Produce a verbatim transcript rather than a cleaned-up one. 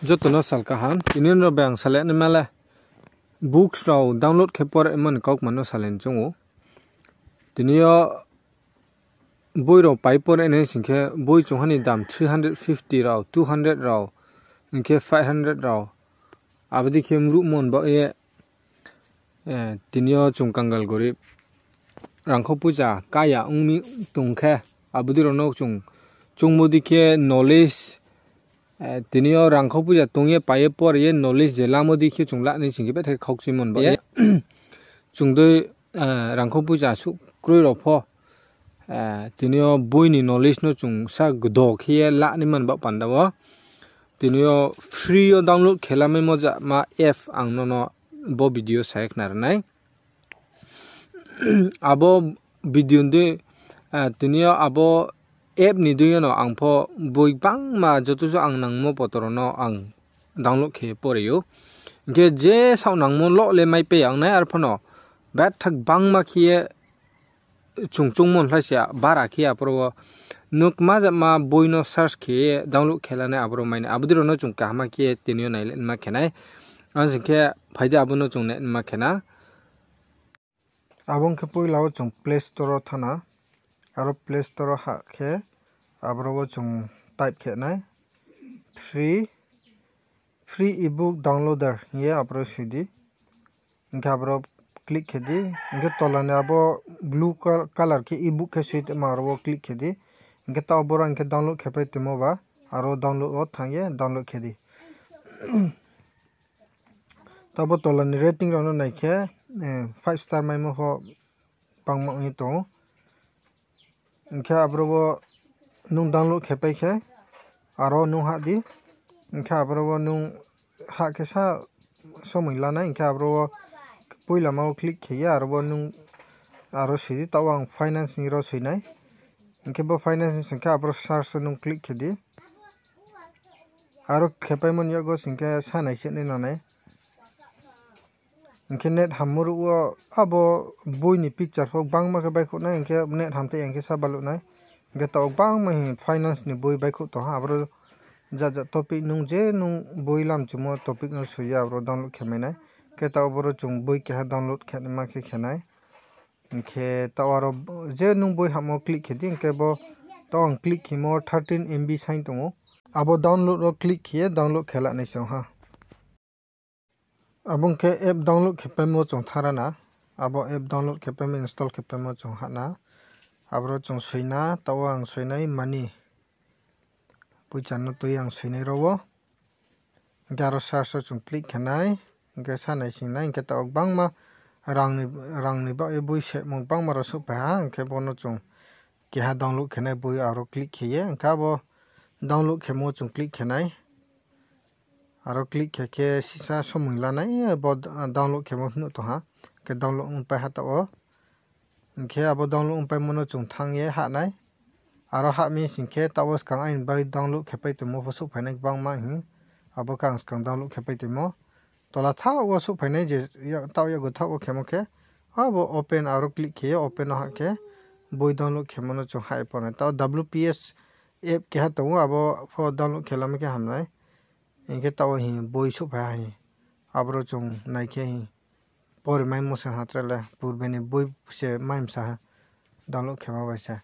Joto no sal kaham, tini yo nrao bai ang salai naima le books rao download khe pore mani kaukma no salai ni choung ou. Tini yo boi rao pai pore nai sing khe boi chung ha ni dam three hundred fifty rao, two hundred rao, hing khe five hundred rao. Abo dei khe mruhmo ni baoh ye, tini yo chung kangal gorib, rangkhou poicha kaya ong mi tong khe, abo dei rao no chung, chungmo dei khe knowledge, tini yo rangkhou poicha tong ye pai ye pore ye knowledge je lamo dei khe chung la nai sing khe betha khe khaukchuimo ni baoh ye. Chung dei, rangkhou poicha suh kroi rao pho, tini yo boi ni knowledge no chung sa gdo khe ye la naima ni baoh panda wo. Tini yo free yo download khe lamaimo jama app ang nono bo video sa ye khna ri nai. Abo video dei, tini yo abo app ni deing yo no ang pho boi gbangma joto suh ang nangmo poto rao no ang download khe pore ou. Hing khe je saoh nangmo lo le maipai ya ong nai, arphuh no betha gbangma khe ye chung chungmo ni lai se bara khe aboro wo nung kma jama boi no search khe ye download khe la nai aboro mai nai. Abo dei rao no chung kaham khe ye tini yo nai le nma khe nai. Ang sing khe phai di abo no chung nai nma khe na. Abo ong khe poila wo chung Play Store wo thanng na. Aro Play Store wo hah khe aboro wo chung type khe nai free, free ebook downloader hing ye aboro soi di. Hing khe aboro click khe di. Hing khe tola ni abo blue col-, color khe ebook khe soi tongma aro wo click khe di. Hing khe taoh boro hing khe download khe pai tongmo ba, aro download wo thanng ye download khe di. Taoh bo tola ni rating rao no nai khe, five star maimo pho bangma ong ye tong ou. Hing khe aboro wo nung download khe pai khe, aro nung hah di. Hing khe aboro wo nung hah khe sa somoi la nai, hing khe aboro wo poilama wo click khe ye aro wo nung aro soi di, taoh ang finance ni ro soi nai. Hing khe bo finance ni sing khe aboro search wo nung click khe di. Aro khepaimo ni yakgo sing khe sa nai se nai nang nai. Hing khe net hammo ruh wo abo boi ni picture pho gbangma khe baihkhouh nai, hing khe net hamthaih ya hing khe sa baluh nai. Hing khe taoh gbangma hing finance ni boi baihkhouh tong ha, aboro jat jat topic nung je nung boi lamchimo topic no soi ye aboro download khe mai nai. Hing khe taoh boro chung boi keha download khe naima khe khe nai. Hing khe taoh aro je nung boi hammo click khe di, hing khe bo taoh ang click khemo thirteen M B saing tong ou. Abo download wo click khe ye download khe la nai se ong ha. Abo ong khe app download khe paimo chung thanng ra na. Abo app download khe paimo, install khe paimo chung hah na. Aboro chung soi na, taoh wo ang soi nai money. Poicha no tui ang soi nai ro wo. Hing khe aro search wo chung click khe nai. Hing khe sa nai sing nai, hing khe taoh gbangma rang ni, rang ni baoh ye boi semo gbangma rao souhphai ha, hing khe bo no chung keha download khe nai boi aro click khe ye, hing khe abo download khemo chung click khe nai. Aro click khe khe sisa somoi la nai, bo download khemo phnuh tong ha, hing khe download ongpai ha taoh wo. Hing khe abo download ongpaimo no chung thanng ye hah nai. Aro hah mi sing khe taoh wo skang aini bai download khe pai tongmo pho souhphai nai gbangma hing. Abo khe ang skang download khe pai tongmo. Tola thaoh wo souhphai nai je, taoh yakgu thaoh wo khemo khe. Abo open aro click khe ye open no hah khe boi download khemo no chung hah ye pho nai. Taoh W P S app keha tong ou, abo pho download khe lama khe ham nai. Hing khe taoh wo hing boi souhphai ha hing. Aboro chung nai khe hing. Pore maimo se ha tre le, purbe ni boi se maimo sa ha. Download khemo bai se.